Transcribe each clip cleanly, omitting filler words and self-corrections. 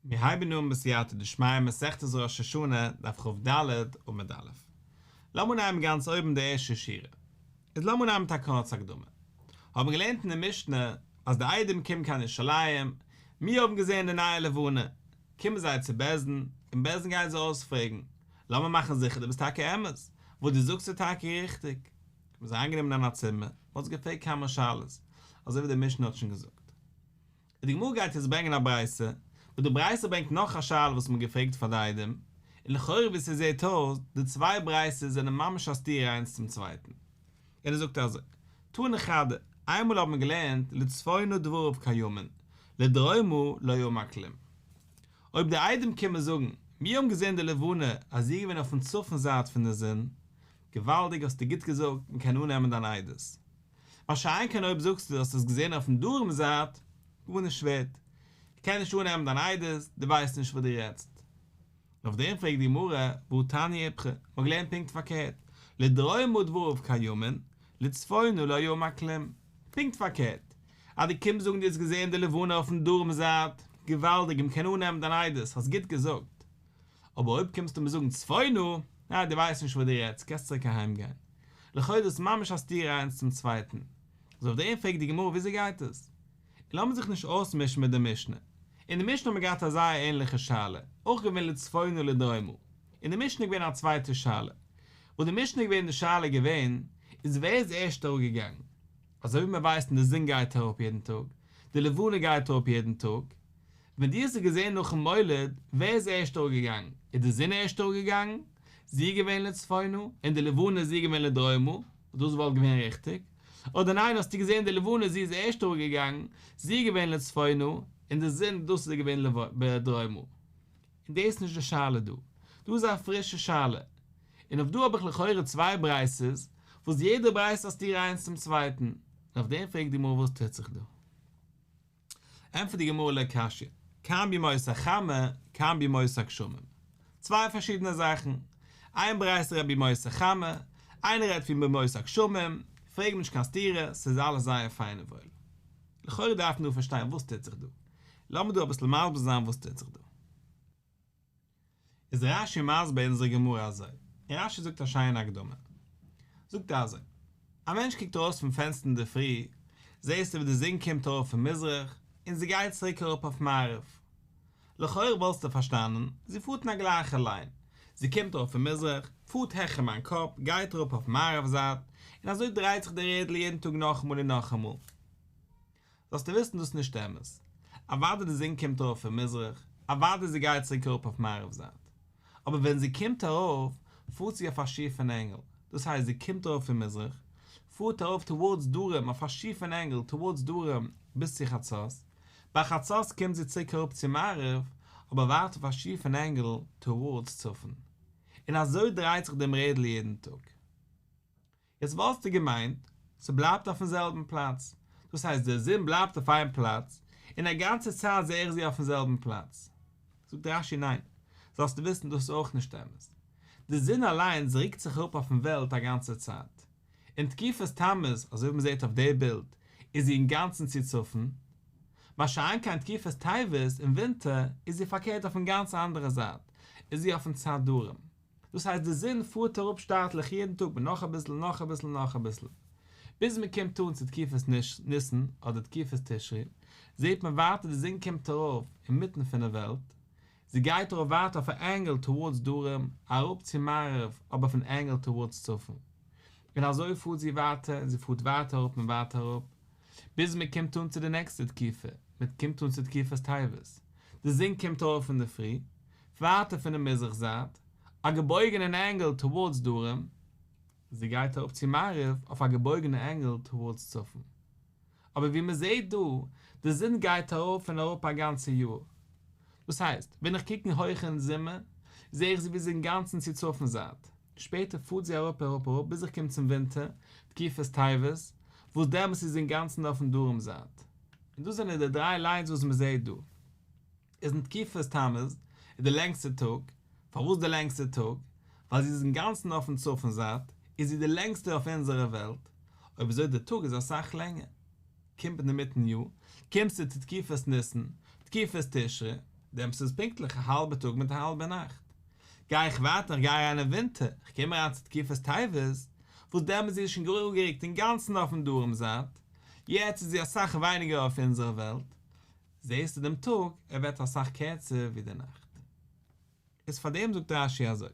מיר הייבן אן בסייעתא דשמיא מסכת ראש השנה, דף כ"ד, עמוד א'. לאמיר אנהייבן גאנץ אויבן די ערשטע שורה. איז לאמיר אנהייבן מיט א קורצע הקדמה. האבן געלערנט אין די משנה אז די עדים קומען קיין ירושלים, מיר האבן געזען די נייע לבנה, קומען זיי צו בית דין, און בית דין גייט זיי אויספרעגן, לאמיר מאכן זיכער דו ביסט טאקע אמת, וואס דו זאגסט איז טאקע ריכטיג. האבן זיי אריינגענומען אין א צימער, מען האט זיי געפרעגט כמה שאלות, אזוי ווי די משנה האט שוין געזאגט. און די גמרא גייט יעצט ברענגען א ברייתא, וואס די ברייתא ברענגט נאך א שאלה וואס מען האט געפרעגט פאר די עדים, און לכאורה ווי ס'זעט אויס, די צוויי ברייתות זענען ממש א סתירה איינס צום צווייטן. און ער זאגט אזוי, תני חדא, איינמאל האט מען געלערנט לצפונה דבריו קיימין, לדרומה לא אמר כלום. אויב די עדים קומען זאגן, מיר האבן געזען די לבנה אז זי איז געווען אויפן צפון זייט פון די זון, געוואלדיג האסטו גוט געזאגט, מען קען אננעמען דיין עדות. מה שאין כן אויב זאגסטו דו האסט עס געזען אויפן דרום זייט, גארנישט ווערט, איך קען נישט אננעמען דיין עדות, דו ווייסט נישט וואס דו רעדסט. און אויף דעם פרעגט די גמרא, והא תניא איפכא, מען האט געלערנט פונקט פארקערט, לדרומה דבריו קיימין, לצפונה לא אמר כלום. פונקט פארקערט, אז דו קומסט זאגן דו האסט געזען די לבנה אויפן דרום זייט, געוואלדיג, מען קען אננעמען דיין עדות, האסט גוט געזאגט. אבער אויב קומסטו מיר זאגן צפונה, ניין דו ווייסט נישט וואס דו רעדסט, קענסט צוריק אהיים גיין. לכאו' איז דאס ממש א סתירה איינס צום צווייטן. איז אויף דעם פרעגט די גמרא וויאזוי גייט עס? און לאמיר זיך נישט אויסמישן מיט די משנה. אין די משנה האט מען געהאט א זייער ענליכע שאלה, אויך געווען לצפונה לדרומה. אין די משנה איז געווען א צווייטע שאלה. וואס די משנה איז געווען די שאלה געווען, איז ווער איז ערשט אראפגעגאנגען? אזוי ווי מען ווייסט די זון גייט אראפ יעדן טאג, די לבנה גייט אראפ יעדן טאג, ווען דו האסט עס געזען נאכן מולד, ווער איז ערשט אראפגעגאנגען? איז די זון ערשט אראפגעגאנגען, זי איז געווען לצפונה, און די לבנה זי איז געווען לדרומה, דאס וואלט געווען ריכטיג, אדער ניין האסטו געזען די לבנה זי איז ערשט אראפגעגאנגען, זי איז געווען לצפונה, און די זון דאס איז געווען לדרומה. און דאס איז נישט די שאלה דא, דא איז א פרישע שאלה, און אויף דא האב איך לכאורה צוויי ברייתות, וואס יעדע ברייתא א סתירה איינס צום צווייטן, און אויף דעם פרעגט די גמרא וואס טוט זיך דא. ענטפערט די גמרא לא קשיא, כאן בימות החמה, כאן בימות הגשמים. צוויי פארשידענע זאכן. איין ברייתא רעדט בימות החמה, איינער רעדט פון בימות הגשמים, פרעג מיר נישט קיין סתירה, ס'איז אלעס זייער פיין און וואויל. לכאורה דארף מען דא פארשטיין וואס טוט זיך דא. לאמיר דא אביסל מסביר זיין וואס טוט זיך דא. איז רש"י מסביר אונזערע גמרא אזוי, און רש"י זאגט א שיינע הקדמה. זאגט ער אזוי, א מענטש קוקט ארויס פון פענסטער אינדערפרי, זעסטו ווי די זון קומט ארויף פון מזרח, און זי גייט צוריק אראפ אויף מערב. לכאורה וואלסטו פארשטאנען, זי פארט אין א גלייכע ליין, זי קומט ארויף פון מזרח, פארט העכער מיין קאפ, גייט אראפ אויף מערב זייט, און אזוי דרייט זיך די רעדל יעדן טאג נאכאמאל און נאכאמאל. זאלסטו וויסן דאס איז נישט אמת. אוודאי די זון קומט ארויף פון מזרח, אוודאי זי גייט צוריק אראפ אויף מערב זייט. אבער ווען זי קומט ארויף, פארט זי אויף א שיפן ענגל. דאס הייסט זי קומט ארויף פון מזרח, פארט ארויף טאווארדס דרום אויף א שיפן ענגל טאווארדס דרום ביז צו חצות, ביי חצות קומט זי צוריק אראפ צו מערב, אבער ווייטער אויף א שיפן ענגל טאווארדס צפון. און אזוי דרייט זיך דעם רעדל יעדן טאג. יעצט וואלסטו געמיינט ס'בלייבט אויפן זעלבן פלאץ, דאס הייסט די זון בלייבט אויף איין פלאץ, און א גאנצע צייט זעה איך זי אויפן זעלבן פלאץ. זאגט רש"י ניין, זאלסטו וויסן דאס איז אויך נישט אמת. די זון אליינס רוקט זיך אראפ אויפן וועלט א גאנצע צייט. אין תקופת תמוז, אזוי ווי מ'זעט אויף די בילד, איז זי אינגאנצן צו צפון, מה שאין כן תקופת טבת אין ווינטער איז זי פארקערט אויפן גאנץ אנדערע זייט, איז זי אויפן צד דרום. דאס הייסט די זון פארט אראפ שטאטליך יעדן טאג מיט נאך אביסל נאך אביסל נאך אביסל, ביז מען קומט אן צו תקופת ניסן אדער תקופת תשרי, זעט מען ווייטער די זון קומט ארויף אינמיטן פון די וועלט, זי גייט ארויף ווייטער אויף א ענגעל טאווארדס דרום, אראפ צו מערב אבער אויף אן ענגעל טאווארדס צפון, און אזוי פארט זי ווייטער און זי פארט ווייטער אראפ און ווייטער אראפ, ביז מען קומט אן צו די נעקסטע תקופה, מען קומט אן צו תקופת טבת, די זון קומט ארויף אינדערפרי, ווייטער פונעם מזרח זייט, א געבויגענען ענגעל טאווארדס דרום, זי גייט אראפ צו מערב אויף א געבויגענע ענגעל טאווארדס צפון. אבער ווי מען זעט דא, די זון גייט ארויף און אראפ א גאנצע יאר. דאס הייסט, ווען איך קוק אין הויך אין זומער, זע איך זי ווי זי אינגאנצן צו צפון זייט. שפעטער פארט זי אראפ אראפ אראפ ביז איך קום צום ווינטער, תקופת טבת, וואס דעמאלס איז זי אינגאנצן אויפן דרום זייט. און דאס זענען די דריי ליינס וואס מען זעט דא. איז אין תקופת תמוז איז די לענגסטע טאג, פארוואס די לענגסטע טאג? ווייל זי איז אינגאנצן אויפן צפון זייט, איז זי די לענגסטע אויף אונזערע וועלט, אויב אזוי די טאג איז אסאך לענגער. קומט אינמיטן יאר, קומסטו צו תקופת ניסן, תקופת תשרי, דעמאלטס איז פונקטליך א האלבע טאג מיט א האלבע נאכט. גיי איך ווייטער איך גיי אריין אין ווינטער, איך קום אריין צו תקופת טבת, וואס דעמאלטס איז זי שוין גאר אראפגערוקט אינגאנצן אויפן דרום זייט, יעצט איז זי אסאך ווייניגער אויף אונזערע וועלט, זעסטו דעם טאג, ער ווערט אסאך קערצער ווי די נאכט. איז פארדעם זאגט רש"י אזוי.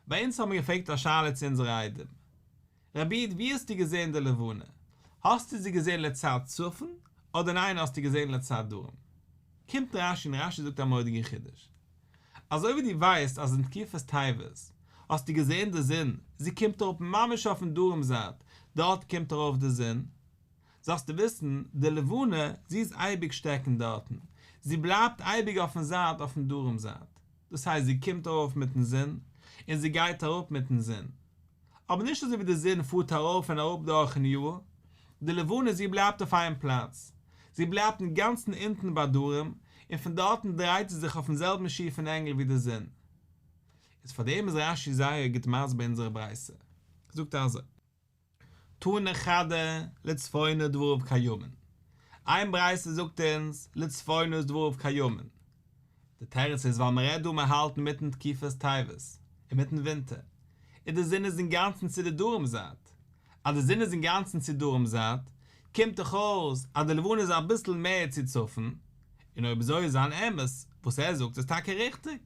ביי אונז האבן מיר געפרעגט א שאלה צו אונזערע איידעם. רבי איד ווי האסטו געזען די לבנה? האסטו זי געזען לצד צפון אדער ניין האסטו געזען לצד דרום? קומט רש"י און רש"י זאגט א מורא'דיגן חידוש. אזוי ווי דו ווייסט אז אין תקופת טבת האסטו געזען די זון, זי קומט אראפ ממש אויפן דרום זייט, דארט קומט ארויף די זון, זאלסטו וויסן, די לבנה, זי איז אייביג שטעקן דארטן, זי בלייבט אייביג אויפן זייט אויפן דרום זייט, דאס הייסט זי קומט ארויף מיטן זון, און זי גייט אראפ מיטן זון. אבער נישט אזוי ווי די זון פארט ארויף און אראפ דורכן יאר, די לבנה זי בלייבט אויף איין פלאץ, זי בלייבט אינגאנצן אונטן ביי דרום, און פון דארטן דרייט זי זיך אויפן זעלבן שיעור פון ענגל ווי די זון. איז פארדעם איז רש"י זייער גוט מסביר אונזערע ברייתא, זאגט ער אזוי. תני חדא לצפונה דבריו קיימין, איין ברייתא זאגט אונז לצפונה איז דבריו קיימין, די תירוץ איז ווייל מען רעדט דא מען האלט אינמיטן תקופת טבת, אינמיטן ווינטער, און די זון איז אינגאנצן צו די דרום זייט, אז די זון איז אינגאנצן צו דרום זייט, קומט דאך אויס אז די לבנה איז אביסל מער צו צפון, און אויב אזוי איז זיין אמת, וואס ער זאגט איז טאקע ריכטיג,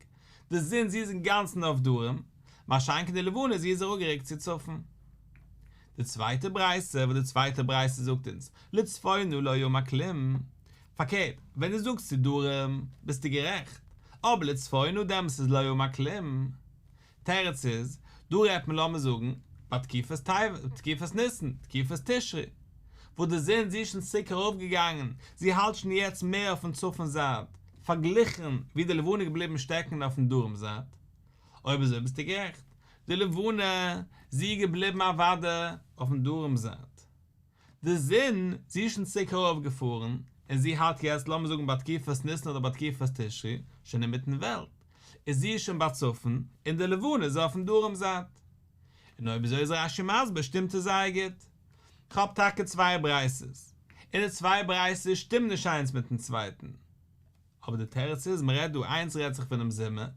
די זון זי איז אינגאנצן אויף דרום, מה שאין כן די לבנה זי איז אראפגערוקט צו צפון. די צווייטע ברייתא, וואס די צווייטע ברייתא זאגט אונז, לצפונה לא אמר כלום, פארקערט, ווען דו זאגסט צו דרום, ביסטו גערעכט, אבער לצפונה דעמאלס איז לא אמר כלום. תירוץ איז, דא רעדט מען לאמיר זאגן, ביי תקופת טבת, תקופת ניסן, תקופת תשרי, וואס די זון זי איז שוין צוריק ארויפגעגאנגען, זי האלט שוין יעצט מער אויפן צפון זייט, פארגליכן ווי די לבנה איז געבליבן שטעקן אויפן דרום זייט. אויב אזוי ביסטו גערעכט, די לבנה, זי איז געבליבן אוודאי אויפן דרום זייט. די זון, זי איז שוין צוריק ארויפגעפארן, און זי האלט יעצט, לאמיר זאגן ביי תקופת ניסן אדער ביי תקופת תשרי, שוין אינמיטן וועלט, איז זי שוין ביי צפון, און די לבנה איז אויפן דרום זייט. און אויב אזוי איז רש"י מסביר שטימט עס זייער גוט. כ'האב טאקע צוויי ברייתות, און די צוויי ברייתות שטימען נישט איינס מיטן צווייטן. אבער די תירוץ איז מ'רעדט דא איינס רעדט זיך פונעם זומער,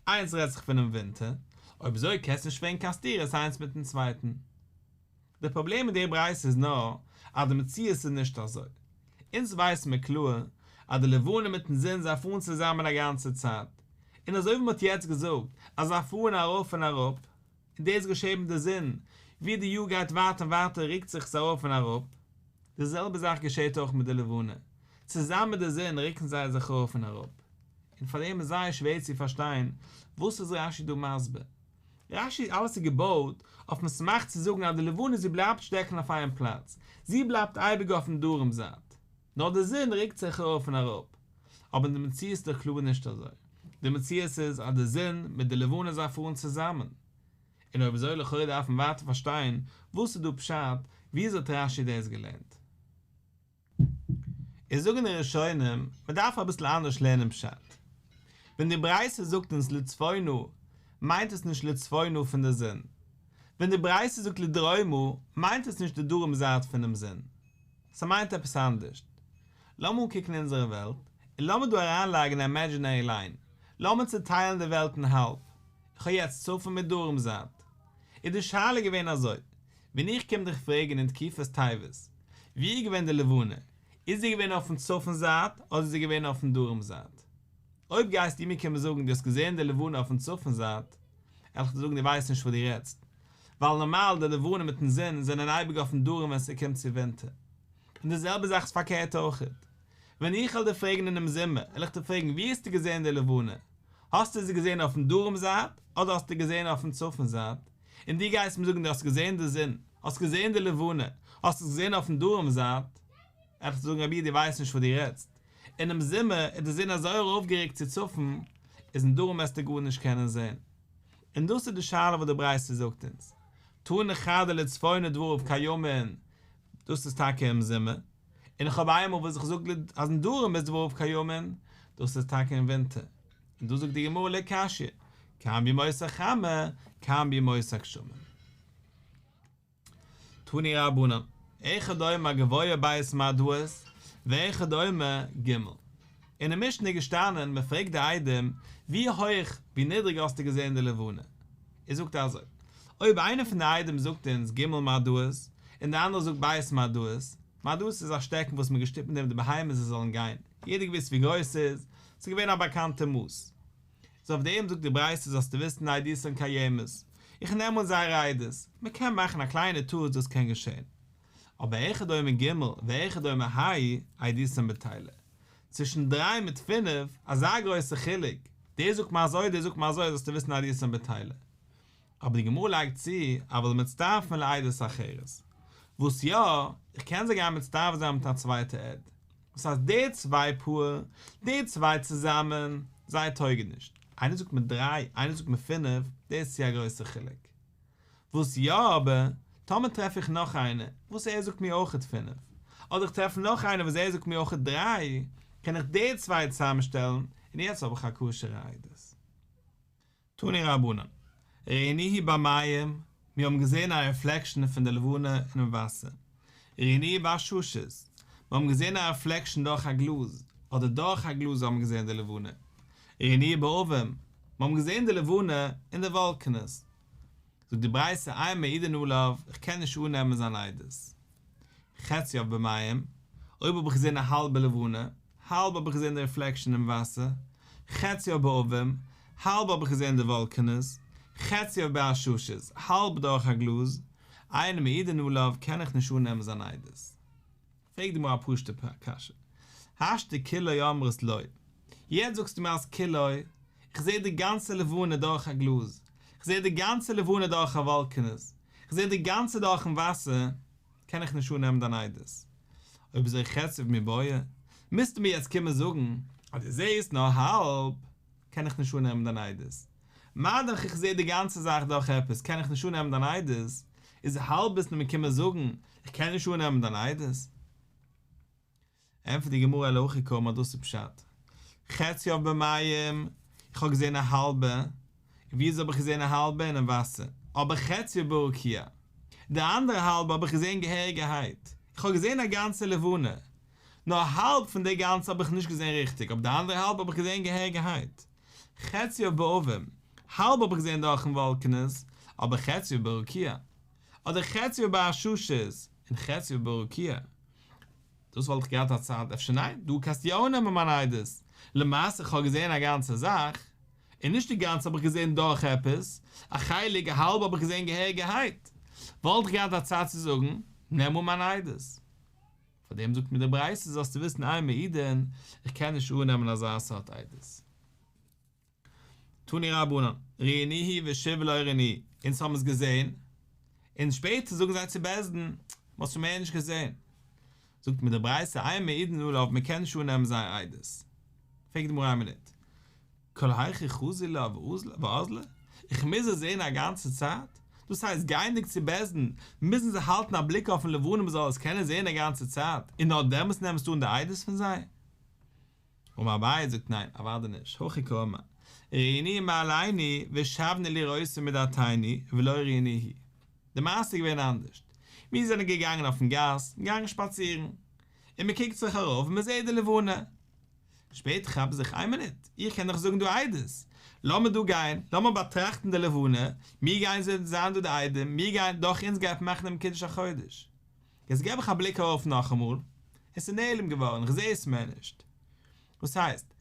איינס רעדט זיך פונעם ווינטער, אויב אזוי קענסטו נישט פרעגן קיין סתירות איינס מיטן צווייטן. די פראבלעם מיט די ברייתא איז נאר אז די מציאות איז נישט אזוי. אונז ווייסן מיר קלאר אז די לבנה מיטן זון זיי פארן צוזאמען א גאנצע צייט, און אזוי ווי מ'האט יעצט געזאגט אז זיי פארן ארויף און אראפ, און דאס געשעט מיט די זון, ווי די יאר גייט ווייטער און ווייטער רוקט זיך עס ארויף און אראפ, די זעלבע זאך געשעט אויך מיט די לבנה, צוזאמען מיט די זון רוקן זיי זיך ארויף און אראפ. און פאר דעם איז זייער שווער צו פארשטיין וואס איז רש"י דא מסביר. רש"י אלעס איז געבויט אויפן סמך צו זאגן אז די לבנה זי בלייבט שטעקן אויף איין פלאץ, זי בלייבט אייביג אויפן דרום זייט, נאר די זון רוקט זיך ארויף און אראפ. אבער די מציאות איז דאך קלאר נישט אזוי. די מציאות איז אז די זון מיט די לבנה זיי פארן צוזאמען. און אויב אזוי לכאורה דארף מען ווייטער פארשטיין וואס איז דא פשט, וויאזוי האט רש"י דאס געלערנט. איז זאגן די ראשונים, מען דארף אביסל אנדערש לערנען פשט. ווען די ברייתא זאגט אונז לצפונה, מיינט עס נישט לצפונה פון די זון. ווען די ברייתא זאגט לדרומה, מיינט עס נישט די דרום זייט פונעם זון. ס'מיינט עפעס אנדערש. לאמיר אנקוקן אונזערע וועלט, און לאמיר דא אריינלייגן א אימעדזשינערי ליין. לאמיר צוטיילן די וועלט אין האלב. איך האב יעצט צפון מיט דרום זייט. איז די שאלה געווען אזוי, ווען איך קום דיך פרעגן אין תקופת טבת, ווי איז געווען די לבנה? איז זי געווען אויפן צפון זייט אדער איז זי געווען אויפן דרום זייט? אויב גייסטו מיר קומען זאגן דו האסט געזען די לבנה אויפן צפון זייט, וועל איך דיר זאגן דו ווייסט נישט וואס דו רעדסט, ווייל נארמאל די לבנה מיטן זון זענען אייביג אויפן דרום ווען ס'קומט צו ווינטער. און די זעלבע זאך איז פארקערט אויכעט. ווען איך וועל דיר פרעגן אינעם זומער, וועל איך דיר פרעגן ווי האסטו געזען די לבנה? האסטו זי געזען אויפן דרום זייט אדער האסטו געזען אויפן צפון זייט? און דו גייסט מיר זאגן דו האסט געזען די זון, האסט געזען די לבנה, האסט עס געזען אויפן דרום זייט, וועל איך דיר זאגן רבי דו ווייסט נישט וואס דו רעדסט, אינעם זומער איז די זון אזוי ארויפגערוקט צו צפון, איז אין דרום וועסטו גארנישט קענען זען. און דאס איז די שאלה וואס די ברייתא זאגט אונז, תני חדא לצפונה דבריו קיימין, דאס איז טאקע אינעם זומער, און איך האב איינמאל וואס איך זאג אז אין דרום איז דבריו קיימין, דאס איז טאקע אין ווינטער. און דא זאגט די גמרא לא קשיא, כאן בימות החמה, כאן בימות הגשמים. תנו רבנן, אחד אומר גבוה ב' מרדעות, ואחד אומר ג'. אין די משנה איז געשטאנען, מען פרעגט די עדים, ווי הויך, ווי נידריג האסטו געזען די לבנה? ער זאגט אזוי, אויב איינער פון די עדים זאגט אונז ג' מרדעות, און די אנדערע זאגט ב' מרדעות, מרדעות איז א שטעקן וואס מען האט געשטופט מיט דעם די בהמות זיי זאלן גיין, יעדער געוואוסט ווי גרויס ס'איז, ס'איז געווען א באקאנטע מאס. איז אויף דעם זאגט די ברייתא זאלסטו וויסן עדותן קיימת, איך נעם אן זייער עדות, מען קען מאכן א קליינע טעות דאס קען געשען. אבער אחד אומר ג' ואחד אומר ה' עדותן בטילה. צווישן דריי מיט פינף, אזא גרויסע חילוק, דער זאגט מיר אזוי דער זאגט מיר אזוי זאלסטו וויסן עדותן בטילה. אבער די גמרא לייגט צו, אבל מצטרפין לעדות אחרת. וואס יא, איך קען זיי גיין מצטרף זיין מיט א צווייטע עד. דאס הייסט די צוויי פאר, די צוויי צוזאמען, זיי טויגן נישט. איינער זאגט מיר דריי, איינער זאגט מיר פינף, דאס איז צו א גרויסע חילוק. וואס יא אבער, טאמער טרעף איך נאך איינער וואס ער זאגט מיר אויכעט פינף, אדער איך טרעף נאך איינער וואס ער זאגט מיר אויכעט דריי, קען איך די צוויי צוזאמשטעלן, און יעצט האב איך א כשר'ע עדות. תנו רבנן, ראינוהו במים, מיר האבן געזען א רעפלעקשאן פון די לבנה אינעם וואסער. ראינוהו בעששית, מיר האבן געזען א רעפלעקשאן דורך א גלאז, אדער דורך א גלאז האבן מיר געזען די לבנה. ראינוהו בעבים, מיר האבן געזען די לבנה אין די וואלקענעס. זאגט די ברייתא אין מעידין עליו, איך קען נישט אננעמען זיין עדות. חציו במים, אויב האב איך געזען א האלבע לבנה, האלב האב איך געזען די רעפלעקשאן אין וואסער, חציו בעבים, האלב האב איך געזען די וואלקענעס, חציו בעששית, האלב דורך א גלאז, אין מעידין עליו קען איך נישט אננעמען זיין עדות. פרעגט די גמרא א פשוט'ע קשיא, השתא כולו אמרת לא, יעצט זאגסטו מיר אז כולו, איך זעה די גאנצע לבנה דורך א גלאז, איך זעה די גאנצע לבנה דורך א וואלקענעס, איך זעה די גאנצע דורכ'ן וואסער, קען איך נישט אננעמען דיין עדות. אויב אזוי חציו מיבעיא, מוזטו מיר יעצט קומען זאגן אז דו זעהסט נאר האלב, קען איך נישט אננעמען דיין עדות. מה דאך איך זעה די גאנצע זאך דורך עפעס קען איך נישט אננעמען דיין עדות, איז האלב וועסטו מיר קומען זאגן איך קען נישט אננעמען דיין עדות. ענטפערט די גמרא אלא הכי קאמר דאס איז פשט, חציו במים, איך האב געזען א האלבע, און ווי אזוי האב איך געזען א האלבע אינעם וואסער, אבער חציו ברקיע, די אנדערע האלבע האב איך געזען געהעריגערהייט, איך האב געזען א גאנצע לבנה, נאר האלב פון די גאנצע האב איך נישט געזען ריכטיג, אבער די אנדערע האלב האב איך געזען געהעריגערהייט, חציו בעבים, האלב האב איך געזען דורכן וואלקענעס, אבער חציו ברקיע, אדער חציו בעששית, און חציו ברקיע. דאס וואלט איך געהאט א צד אפשר ניין, דא קענסטו יא אננעמען מיין עדות, למעשה איך האב געזען א גאנצע זאך, און נישט די גאנצע האב איך געזען דורך עפעס, א חלק, א האלב האב איך געזען געהעריגערהייט, וואלט איך געהאט א צד צו זאגן, נעם אן מיין עדות. פאר דעם זאגט מיר די ברייתא זאלסטו וויסן אין מעידין, איך קען נישט אננעמען אזא סארט עדות. תנו רבנן, ראינוהו ושוב ולא ראינוהו, אונז האבן עס געזען, און שפעטער זאגן זיי צו בית דין, מען האט שוין מער נישט געזען. זאגט מיר די ברייתא אין מעידין עליו מען קען נישט אננעמען זייער עדות. פרעגט די גמרא איין מינוט, כל היכי חזו לה ואזלי, איך מוז עס זען א גאנצע צייט? דאס הייסט גייענדיג צו בית דין מוזן זיי האלטן א בליק אויפן לבנה מען זאל עס קענען זען א גאנצע צייט, און נאר דעמאלטס נעמסטו אן די עדות פון זיי? אמר אביי זאגט ניין אוודאי נישט, הכי קאמר, ראינוהו מאלינו ושבנו לראותו מדעתינו ולא ראינוהו. די מעשה איז געווען אנדערשט, מיר זענען געגאנגען אויפן גאס, געגאנגען שפאצירן, און מען קוקט זיך ארויף און מען זעט די לבנה, שפעטער כאפט זיך איין מינוט, איך קען דאך זאגן דא עדות, לאמיר דא גיין, לאמיר באטראכטן די לבנה, מיר גייען זיין דא די עדים, מיר גייען דורך אונז גייט מען מאכן דעם קידוש החודש. יעצט געב איך א בליק ארויף נאכאמאל, עס איז נעלם געווארן, איך זע עס מער נישט. וואס הייסט?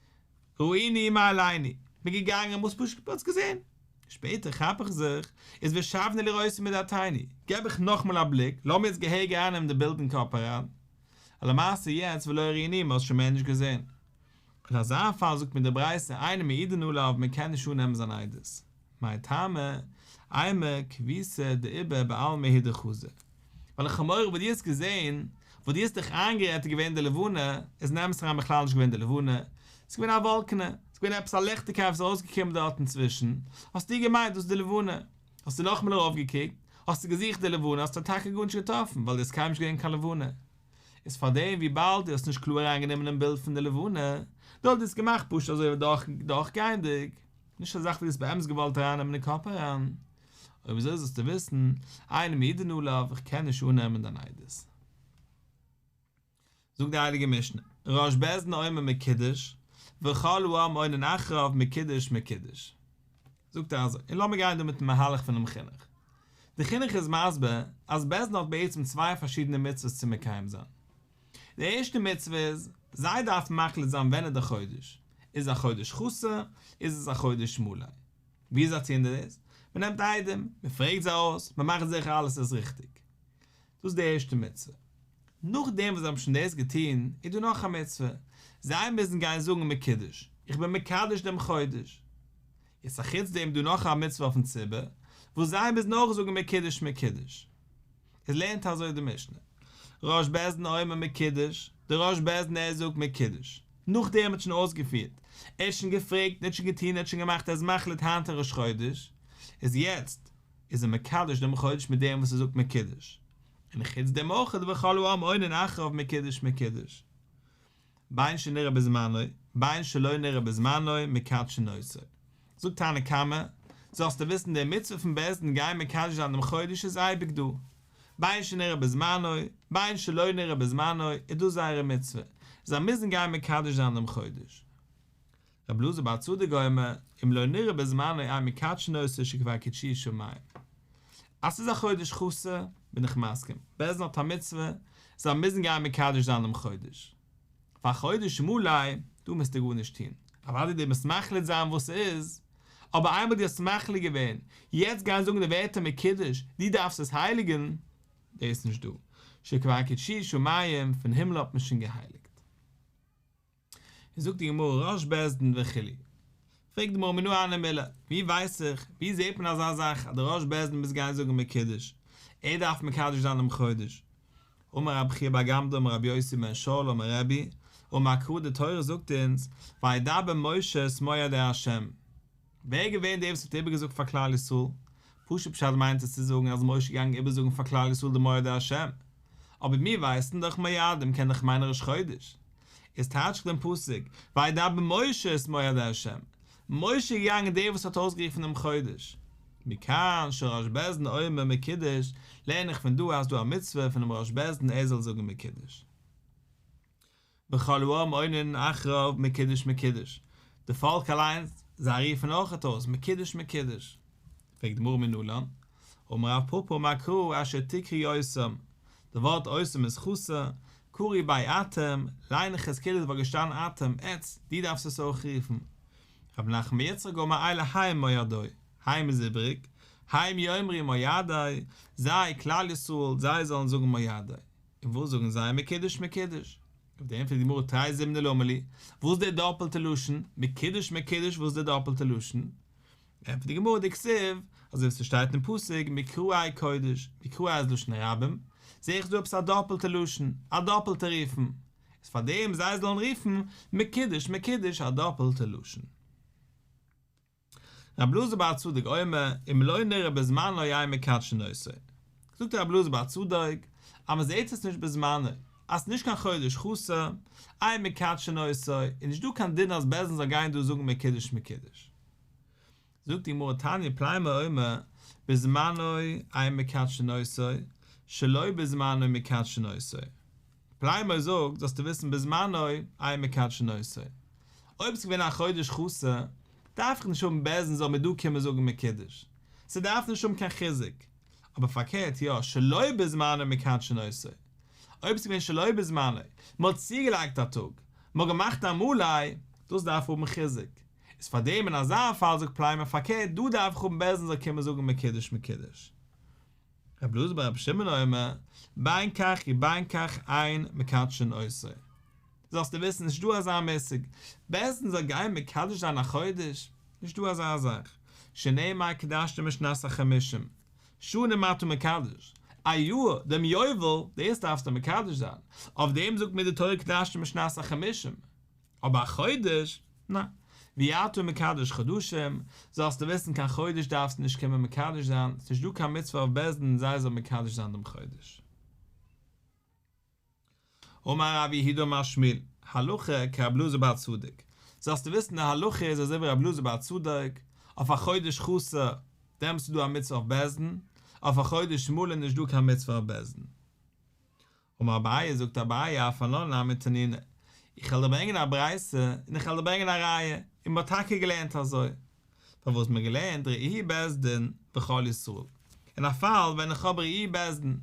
ראינו מאלינו, כ'בין געגאנגען, מ'האט פשוט עס געזען. שפעטער כאפ איך זיך, איז ושבנו לראותו מדעתינו, געב איך נאכאמאל א בליק, לאמיר יעצט געהעריג ארייננעמען די בילד אין קאפ אריין. למעשה יעצט ולא ראינוהו, מ'האט עס שוין מער נישט געזען. אין אזא פאל זאגט מיר די ברייתא אין מעידין עליו מען קען נישט אננעמען זיין עדות. מאי טעמא? אימא כביתא דעיבור בעלמא הוא דחזי. ווייל איך האב מורא וואס דו האסט געזען, וואס דו האסט דיך איינגערעדט איז געווען די לבנה, איז אין אמת אריין בכלל נישט געווען די לבנה, ס'איז געווען א וואלקענע, ס'איז געווען עפעס א ליכטיגקייט וואס איז ארויסגעקומען דארט אינצווישן, האסטו געמיינט דאס איז די לבנה, האסטו נאכאמאל ארויפגעקוקט, האסטו געזוכט די לבנה, האסטו טאקע גארנישט געטראפן, ווייל דו האסט קיינמאל נישט געזען קיין לבנה. איז פארדעם וויבאלד דו האסט נישט קלאר אריינגענומען דעם בילד פון די לבנה, דו האסט דאס געמאכט פשוט אזוי דורכגייענדיג, נישט א זאך וואס דו האסט באמת געוואלט ארייננעמען אין קאפ אריין, אויב אזוי זאלסטו וויסן, אין מעידין עליו, איך קען נישט אננעמען דיין עדות. זאגט די הייליגע משנה, ראש בית דין אומר מקודש, וכל העם עונין אחריו מקודש מקודש. זאגט ער אזוי, און לאמיר גיין דא מיטן מהלך פונעם חינוך. די חינוך איז מסביר אז בית דין האט בעצם צוויי פארשידענע מצוות צו מקיים זיין. די ערשטע מצוה איז, זיי דארפן מחליט זיין ווען איז די חודש, איז א חודש חסר, איז עס א חודש מלא. ווי אזוי טוען די דאס? מען נעמט עדים, מען פרעגט זיי אויס, מען מאכט זיכער אלעס איז ריכטיג. דאס איז די ערשטע מצוה. נאכדעם וואס זיי האבן שוין דאס געטון, איז דא נאך א מצוה, זיי מוזן גיין זאגן מקודש, איך בין מקדש דעם חודש. יעצט אחוץ דעם איז דא נאך א מצוה אויפן ציבור, וואס זיי מוזן אויך זאגן מקודש מקודש. עס לערנט אזוי די משנה. ראש בית דין אומר מקודש, דער ראש בית דין ער זאגט מקודש. נאכדעם האט שוין אויסגעפירט, ער האט שוין געפרעגט, ער האט שוין געטון, ער האט שוין געמאכט, ער איז מחליט היינט איז ראש חודש, איז יעצט איז ער מקדש דעם חודש מיט דעם וואס ער זאגט מקודש. און חוץ דעם אויך וכל העם עונין אחריו מקודש מקודש. בין שנראה בזמנו, בין שלא נראה בזמנו, מקדשין אותו. זאגט תנא קמא, זאלסטו וויסן די מצוה פון בית דין גיין מקדש זיין דעם חודש איז אייביג דא. בין שנראה בזמנו, בין שלא נראה בזמנו, איז דאס זייערע מצוה. זיי מוזן גיין מקדש זיין דעם חודש. רבי אלעזר בר צדוק אומר, אם לא נראה בזמנו אין מקדשין אותו שכבר קידשוהו שמים. אז ס'איז א חודש חסר, בין איך מסכים, בית דין האט א מצוה, זיי מוזן גיין מקדש זיין דעם חודש. פאר חודש מלא, דא מוזטו גארנישט טון. אוודאי דו מוזט מחליט זיין וואס ס'איז, אבער איינמאל דו האסט מחליט געווען, יעצט גיין זאגן די ווערטער מקודש, דו דארפסט עס הייליגן, דאס איז נישט דא. שכבר קידשוהו שמים, פון הימל האט מען שוין געהייליגט. זאגט די גמרא ראש בית דין וכו', פרעגט די גמרא מנא הני מילי, ווי ווייס איך, ווי זעט מען אזא זאך אז דער ראש בית דין מוז גיין זאגן מקודש, ער דארף מקדש זיין דעם חודש? אמר רבי חייא בר גמדא אמר רבי יוסי בן שאול אמר רבי, אמר קרא די תורה זאגט אונז, וידבר משה את מועדי ה'. ווער איז געווען דער וואס האט איבערגעזאגט פאר כלל ישראל? פשוט פשט מיינט עס צו זאגן אז משה איז געגאנגען איבערזאגן פאר כלל ישראל די מועדי השם. אבער מיר ווייסן דאך מועדים קען דאך מיינען ראש חודש. איז טייטש איך דעם פסוק וידבר משה את מועדי השם. משה איז געגאנגען דער וואס האט אויסגערופן דעם חודש. מכאן שראש בית דין אומר מקודש, לערן איך פון דא אז ס'דא א מצוה פונעם ראש בית דין ער זאל זאגן מקודש. וכל העם עונין אחריו מקודש מקודש, די פאלק אליינס, זיי רופן אויכעט אויס מקודש מקודש. פרעגט די גמרא מנלן, אמר רב פפא אמר קרא אשר תקראו אותם, די ווארט אותם איז חסר, קרי ביה אתם, ליין איך עס כאילו עס וואלט געשטאנען אתם, עטץ, דו דארפסט עס אויך רופן. רב נחמן בר יצחק אמר אלו הם מועדי, הם איז איבריג, הם יאמרו מועדי, זיי, כלל ישראל, זיי זאלן זאגן מועדי. און וואס זאגן זיי? מקודש מקודש. אויף דעם פרעגט די גמרא תרי זימני למה לי, וואס איז דער דאפעלטע לשון? מקודש מקודש וואס איז דער דאפעלטע לשון? ענטפערט די גמרא דכתיב, אזוי ווי ס'שטייט אין פסוק מקראי קודש, מקראי איז לשון רבים, זעה איך דא עפעס א דאפעלטע לשון, א דאפעלטע רופן, איז פאר דעם זיי זאלן רופן מקודש מקודש א דאפעלטע לשון. רבי אלעזר בר צדוק אומר, אם לא נראה בזמנו אין מקדשין אותו. זאגט רבי אלעזר בר צדוק, אז מען זעט עס נישט בזמנו, אז ס'איז נישט קיין חודש חסר, אין מקדשין אותו, איז נישט דא קיין דין אז בית דין זאל גיין דא זאגן מקודש מקודש. זאגט די גמרא תניא פלימו אומר, בזמנו אין מקדשין אותו, שלא בזמנו מקדשין אותו. פלימו זאגט, זאלסטו וויסן בזמנו אין מקדשין אותו. אויב ס'איז געווען א חודש חסר, דארף איך נישט האבן בית דין זאל מיר דא קומען זאגן מקודש. ס'דארף נישט האבן קיין חיזוק. אבער פארקערט יא, שלא בזמנו מקדשין אותו. אויב ס'איז געווען שלא בזמנו, מ'האט צוגעלייגט א טאג, מ'האט געמאכט א מלא, דאס דארף האבן חיזוק. איז פארדעם אין אזא פאל זאגט פלימו פארקערט, דא דארף איך האבן בית דין זאל קומען זאגן מקודש מקודש. רבי אלעזר ברבי שמעון אומר, בין כך ובין כך אין מקדשין אותו. זאלסטו וויסן נישט דא אזא מושג, בית דין זאל גיין מקדש זיין א חודש, נישט דא אזא זאך, שנאמר וקדשתם את שנת החמישים, שנים אתה מקדש, א יאר, דעם יובל, דאס דארפסטו מקדש זיין, אויף דעם זאגט מיר די תורה וקדשתם את שנת החמישים. אבער א חודש? ניין. ואי אתה מקדש חדשים, זאלסטו וויסן קיין חודש דארפסטו נישט קומען מקדש זיין, ס'נישט דא קיין מצוה אויף בית דין זיי זאלן מקדש זיין דעם חודש. אמר רב יהודה אמר שמואל, הלכה כרבי אלעזר בר צדוק, זאלסטו וויסן די הלכה איז אזוי ווי רבי אלעזר בר צדוק, אויף א חודש חסר, דעמאלטס איז דא א מצוה אויף בית דין, אויף א חודש מלא איז נישט דא קיין מצוה אויף בית דין. אמר אביי, זאגט אביי, אף אנן נמי תנינא. איך וועל דיר ברענגען א ברייתא און איך וועל דיר ברענגען א ראיה, און מ'האט טאקע געלערנט אזוי. פארוואס מ'האט געלערנט ראוהו בית דין וכל ישראל. אין א פאל ווען איך האב ראוהו בית דין,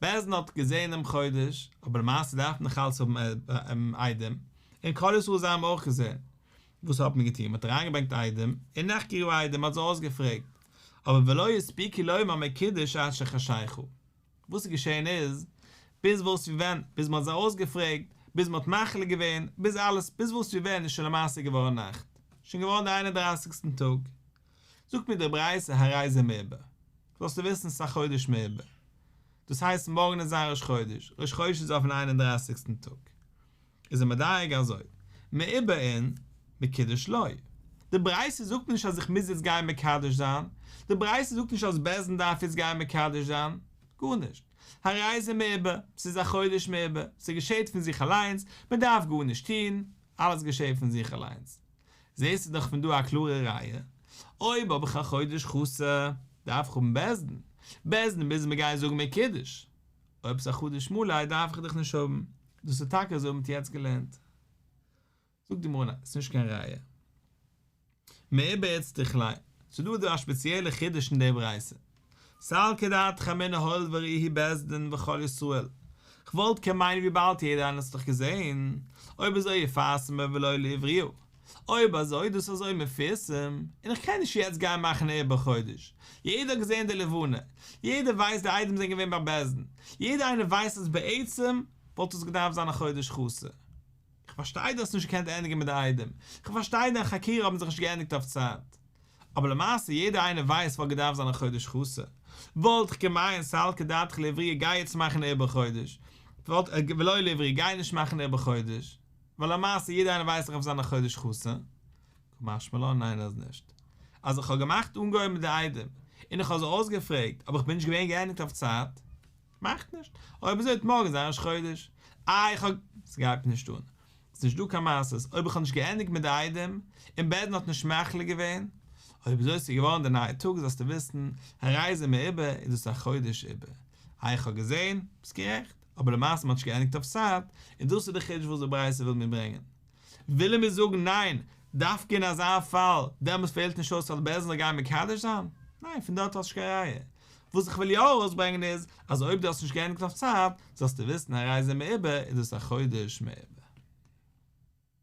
בית דין האט געזען דעם חודש, אבער למעשה דארף מען נאך אלץ האבן עדים, און כל ישראל זיי האבן אויך געזען. וואס האט מען געטון? מ'האט אריינגעברענגט עדים, און נחקרו העדים, מ'האט זיי אויסגעפרעגט. אבער ולא הספיקו לומר מקודש עד שחשיכה. וואס איז געשען איז, ביז וואס ווי ווען, ביז מ'האט זיי אויסגעפרעגט, ביז מ'האט מחליט געווען, ביז אלעס, ביז וואס ווי ווען איז שוין למעשה געווארן נאכט. שוין געווארן די איין און דרייסיגסטן טאג. זאגט מיר די ברייתא הרי זה מעובר. זאלסטו וויסן ס'איז א חודש מעובר. דאס הייסט מארגן איז זיין ראש חודש, ראש חודש איז אויפן איין און דרייסיגסטן טאג. איז ער מדייק אזוי, מעובר אין, מקודש לא. די ברייתא זאגט נישט אז איך מוז יעצט גיין מקדש זיין, די ברייתא זאגט נישט אז בית דין דארף יעצט גיין מקדש זיין, גארנישט. הרי זה מעובר, ס'איז א חודש מעובר, ס'געשעט פון זיך אליינס, מ'דארף גארנישט טון, אלעס געשעט פון זיך אליינס. זעסטו דאך פון דא א קלארע ראיה, אויב האב איך א חודש חסר, דארף איך האבן בית דין, בית דין מוז מיר גיין זאגן מקודש, אויב ס'איז א חודש מלא דארף איך דיך נישט האבן, דאס איז טאקע אזוי ווי מ'האט יעצט געלערנט. זאגט די גמרא ניין, ס'איז נישט קיין ראיה. מעובר איצטריך ליה, ס'איז דא דא א שפעציעלע חידוש אין די ברייתא. סלקא דעתך אמינא הואיל וראוהו בית דין וכל ישראל, כ'וואלט קען מיינען וויבאלד יעדער איינער האט עס דאך געזען, אויב אזוי יפרסמו ולא לעבריה, אויב אזוי דאס אזוי מפורסם, און איך קען נישט יעצט גיין מאכן עיבור חודש, יעדער האט געזען די לבנה, יעדער ווייסט די עדים זענען געווען ביי בית דין, יעדער איינער ווייסט אז בעצם וואלט עס געדארפט זיין א חודש חסר. איך פארשטיי דו האסט נישט געקענט ענדיגן מיט די עדים, איך פארשטיי דיין חקירה האבן זיך נישט געענדיגט אויף צייט, אבער למעשה יעדער איינער ווייסט וואלט געדארפט זיין א חודש חסר, וואלט איך געמיינט סלקא דעתך לעבריה גיי יעצט מאכן עיבור חודש, וואלט ולא לעבריה גיי נישט מאכן עיבור חודש, ווייל למעשה יעדער איינער ווייסט דאך דארף זיין א חודש חסר, קא משמע לן ניין אז נישט אז איך האב געמאכט אנגעהויבן מיט די עדים און איך האב זיי אויסגעפרעגט אבער איך בין נישט געווען געענדיגט אויף צייט, מאכט נישט, אויב אזוי וועט מארגן זיין ראש חודש, איי איך האב, ס'גייט מיר נישט אן, ס'נישט דא קיין מעשות, אויב איך האב נישט געענדיגט מיט די עדים, און בית דין האט נישט מחליט געווען, אויב אזוי ס'איז געווארן די נייע טאג זאלסטו וויסן, הרי זה מעובר איז דאס א חודש עיבור, איי איך האב געזען, ביסט גערעכט, אבער למעשה מ'האט נישט געענדיגט אויף צייט, און דאס איז די חידוש וואס די ברייתא וויל מיר ברענגען. ווילן מיר זאגן ניין, דווקא אין אזא פאל, דעמאלס פעלט נישט אויס אז בית דין זאל גיין מקדש זיין? ניין, פון דארט האסט נישט קיין ראיה. וואס איך וויל יא ארויסברענגען איז, אז אויב דו האסט נישט געענדיגט אויף צייט, זאלסטו וויסן הרי זה מעובר איז דאס א חודש מעובר.